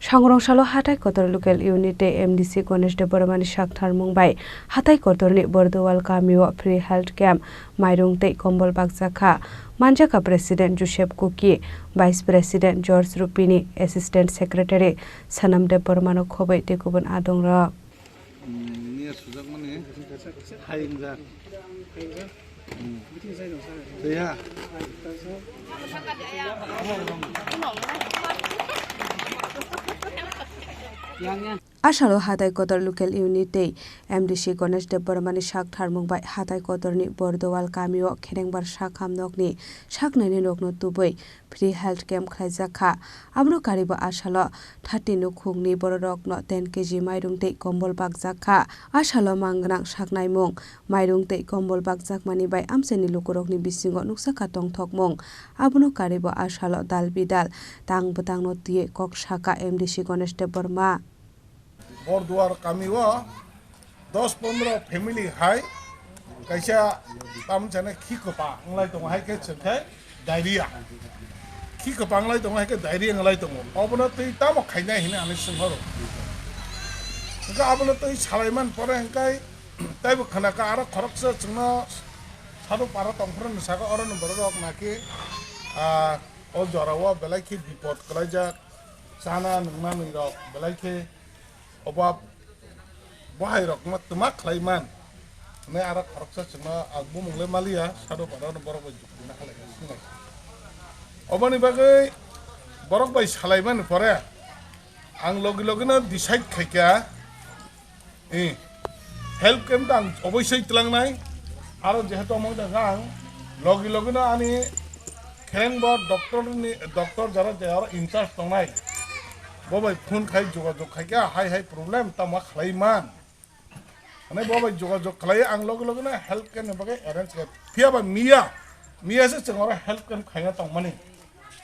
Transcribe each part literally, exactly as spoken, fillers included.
Sangrong salo Hatai Kotor Local Unit tei M D C Ganesh Debbarmani sak tharmung bai Hatai Kotorni Borduwal kamio free health camp, mairung tei kombol bakjak kha. Manjakha President Joseph Kuki, Vice President George Rupini, Assistant Secretary Sanam Debbarmano khoboi tei kubun adongrok. Niya sujakmani hai wngjak. Twiha. Asalo Hatai Kotor Local Unit tei M D C Ganesh Debbarmani sak tharmung bai Hatai Kotorni Borduwal kamio kherengbar sakham nokni saknaini nokno tubui free health camp khlaijak kha. Abono karibo asalo thirty nukhungni bororokno ten K G mairung tei kombol bakjak kha. Asalo mang gwnang saknaimung, mairung tei kombol bakjakmani bai amchaini lukurokni bisingo nukjakha tongthokmung. Abono karibo asalo dal bidal tang bwtangno twiwi kok sakha M D C Ganesh Debbarma. Borduwar kamio dos pondro family hai kaisa tamni chana khi kwpang wnglai tongo, hai khe chwng khe diarrhea. Khi kwpang wnglai tongo, hai khe diarrhea wnglai tongo. Obono twi tamo khainai hinwi ani swng horo. Hwnkhe abono twi salaimani pore hwnkhe taibo khwnakha aro khoroksa chwngno sado para tongphuru ni saka oro ni borok rok naki, ah, o jora o belai khe bipot kwlaijak. Chana nwngnani rok belai khe obab bohai rok ma twma khlai man. Hwnwi aro khoroksa chwngno ang bumung le maliya, sado borok no borok bai jukti na khalai sinai. Oboni bagwi borok bai salai mani pore ang logi logi no decide khaikha, Eh, health camp tang oboisoi tlangnai. Aro jehetu omo wngkha ang logi logi no ani khereng bo doctor ni, doctor jara jara in charge tongnai, bo bai phone khai jogajog khai kha, hai hai problem tamo khlai man. Mane bo bai jogajog khlai ang logi logi no health camp ni bagwi arrange khe. Phiya ba miya, miya se chwng oro health camp khaina tongmani.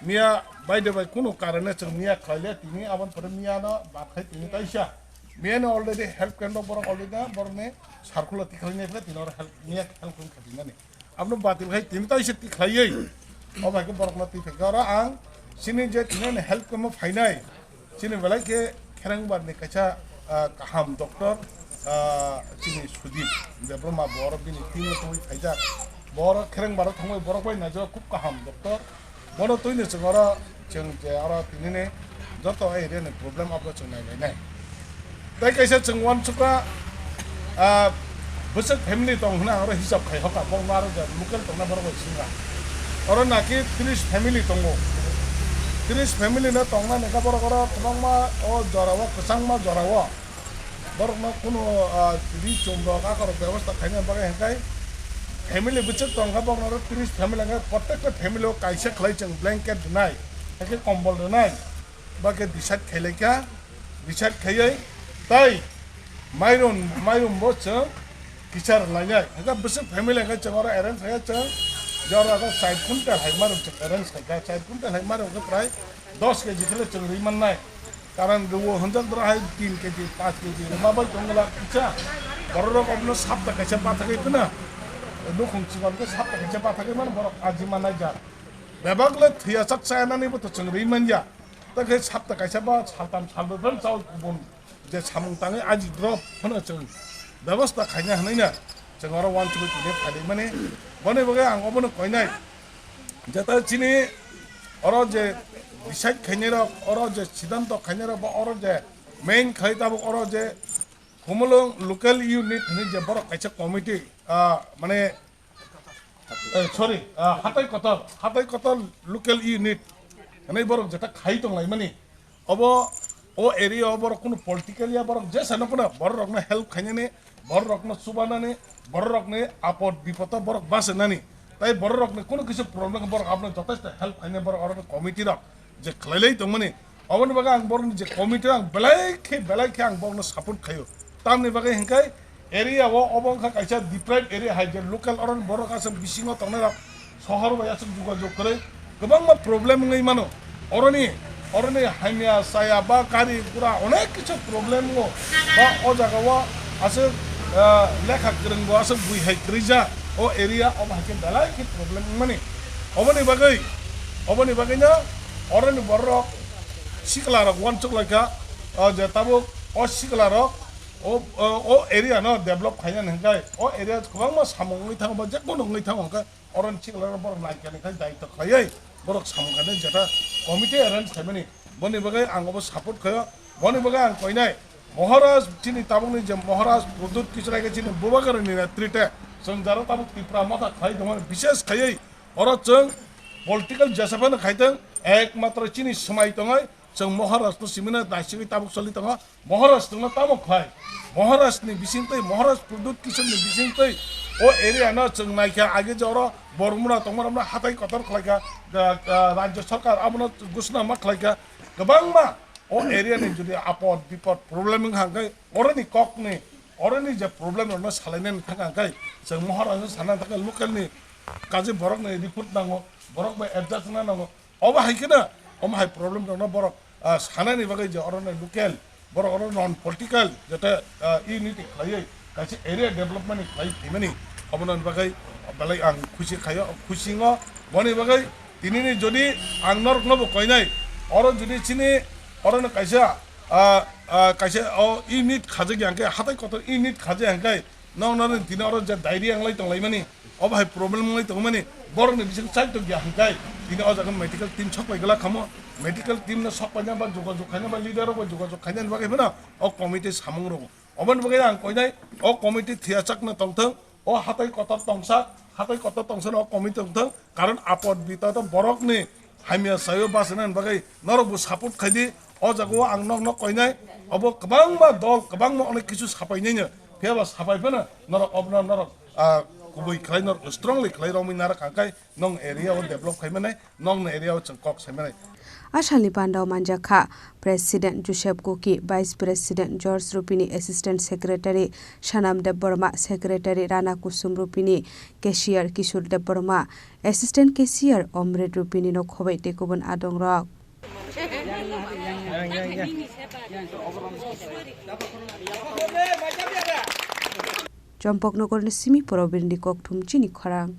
Miya bai de bai kunu karone chwng miya khlaile tini aboni pore miya no bad khai tini taisa. Miya no already health camp rok borok already na borok ni circular tikhlai nai phai tini oro health, miya health camp khatinani. Abno batil khai tini taisa tikhlaiwi. O bai khe borok no tikhlai khe oro ang chini je tini ni health camp o phainai. Chini belai khe kherengbar ni kaisa, ah, kaham doctor, ah, chini Sudip Debbarma bo oro bini team o tongwi phaijak. Bo oro kherengbar o thangwi borok bai naijak khub kaham doctor. Bono twini chwng oro chwng je oro tinini joto area ni problem abo chwng nai nai nai. Tei kaisa chwng uansukha, ah, bwswk family tong hwnwi ang oro hisab khai hoka, bokno aro je local tongna borok bai swngra. Oro naki tris family tongo. Tris family no tongna neka borok oro kwbangma o jora o, kwchangma jora o. Borokno kunu, ah, ri chum rok, akorok bebosta khaina bagwi hwnkhe family bwswk tongkha, borokno oro tris family hwnkhe protekta family o kaisa khlai chwng blanket rwnai, hakhe kombol rwnai, ba khe decide khailaikha, decide khaiwi tei mairum, mairum bo chwng kisa rwlainai. Hwnkhe bwswk family hwnkhe chwng oro arrange khaikha chwng, jora khe char quintal hai mairum chwng arrange khaikha, char quintal hai mairum khe prai dos K G khe chwng rwi mannai. Karan rwo hwnjak dora hai tin K G, panch K G rwma bai tong glak kisa. Borok rok obono sapta kaisa pathagwi phano. Nukhung chikon khe sapta kaisa pathagwi mano borok ajima naijak. Bebak le thwiya sak chaya nani bo to chwng rwi manya. Ta khe sapta kaisa ba saltam salbrwi phano chao kubun je samung tangwi aji drop phano chwng bebosta khaina hwnwi na chwng oro uansugwi tini phailai mani. Boni bagwi ang obono koinai. Jeta chini oro je decide khainai rok, oro je siddhanto khainai rok, ba oro je main khai tabuk oro je Khumulwng local unit hwnwi je borok kaisa committee, ah, mane, eh, sorry, ah, Hatai Kotor, Hatai Kotor local unit hwnwi borok jeta khai tonglaimani. Obo o area o borok kunu political ya, borok jesa no phano borok rokno help khainani, borok rokno chubanani, borok rokni apod bipodo borok bachinani, tai borok rokni kunu kisa problem borok abono jotesto help khainai borok oro committee rok je khlailai tongmani. Oboni bagwi ang borokni je committee rok ang belai khe belai khe ang borokno support khaio. Tamni bagwi hinkhe area o obo wngkha kaisa deprived area hai je local oroni borok aswk bisingo tongnai rok sohor bai aswk jogajog kwrwi kwbangma problem wngwi mano. Oroni, oroni hamya chaya ba gari gura onek kisu problem wngo. Ba o jaga o aswk, ah, lekha kwrwng bo aswk bui hai kwrwi ja o area obo hai khe belai khe problem wngmani. Oboni bagwi, oboni bagwino oroni borok Sikla rok uansuk lai kha, o je tabuk o sikla rok o, o, o area no develop khainani hwnkhe o area kwbangma samung wngwi thango ba jekono wngwi thango hwnkhe oro sikla rok borok naikha naikha daitw khlaiwi borok samung khainai jeta committee arrange khaimani boni bagwi ang obo support khaio. Boni bagwi ang koinai Maharaj chini tabukni je Maharaj Pradyut Kishore khe chini Bubagrani netrite chwng jara tabuk Tipra Motha khlai tongmani bishes khaiwi oro chwng political jesa phano khaitwng ekmatro chini swmai tongwi chwng Maharaj no simino naisigwi tabuk choli tongo. Maharaj chwngno tamo khlai? Maharaj ni bisingtwi, Maharaj Pradyut Kishore ni bisingtwi o area no chwng naikha age je oro Bormura tongma romno hatai kotor khlaikha, da, da, Rajya Sarkar abono gusna ma khlaikha. Kwbangma o area ni jodi apod bipod problem wngkha hwnkhe oroni kokni, oroni je problem rokno salainani thangkha hwnkhe chwng Maharaj no sana thangkha local ni kaje borok ni report nango, borok bai adjust wngna nango. Obo hai kheno, omo hai problem rokno borok, ah, sanani bagwi je oro no local, borok oro non political, jete, ah, unity khlaiwi kaisa area development ni khlai phaimani, obono bagwi belai ang khusi khaio, khusi wngo. Boni bagwi tinini jodi ang norokno bo koinai, oro jodi chini oro no kaisa, ah, ah, kaisa o unit khajak ya hwnkhe, hatai kotor unit khajak ya hwnkhe, nokno tini oro je diary ang lai tong laimani, obo hai problem wngwi tongmani, borokni bising chai tongya hwnkhe tini o jaga medical team sok pai glak khamo, medical team no sok paina ba jogajog khaina ba leader rok bai jogajog khainani bagwi phano o committee samung rwo. Oboni bagwi ang koinai o committee thiyachakno tongthwng, o hatai kotor tongsa, hatai kotor tongsa no o committee tongthwng, karon apod bipod o borokni hamya sayo bachana bagwi norok bo support khaidi. O jaga o ang nok nok koinai, obo kwbangma dol, kwbangma onek kisu sapainai no, phiya ba sapai phano norok obono norok, ah, kubui khlai norok strongly khlai romwi narwk hwnkhe nong area o develop khai manai, nong area o chwng kok sai manai. A salni panda o manjak kha President Joseph Kuki, Vice President George Rupini, Assistant Secretary Sanam Debbarma, Secretary Rana Kusum Rupini, Cashier Kishore Debbarma, Assistant Cashier Omrit Rupini no khobai tei kubun adongrok. Chompoknogorni simi Probirni kokthum chini khorang.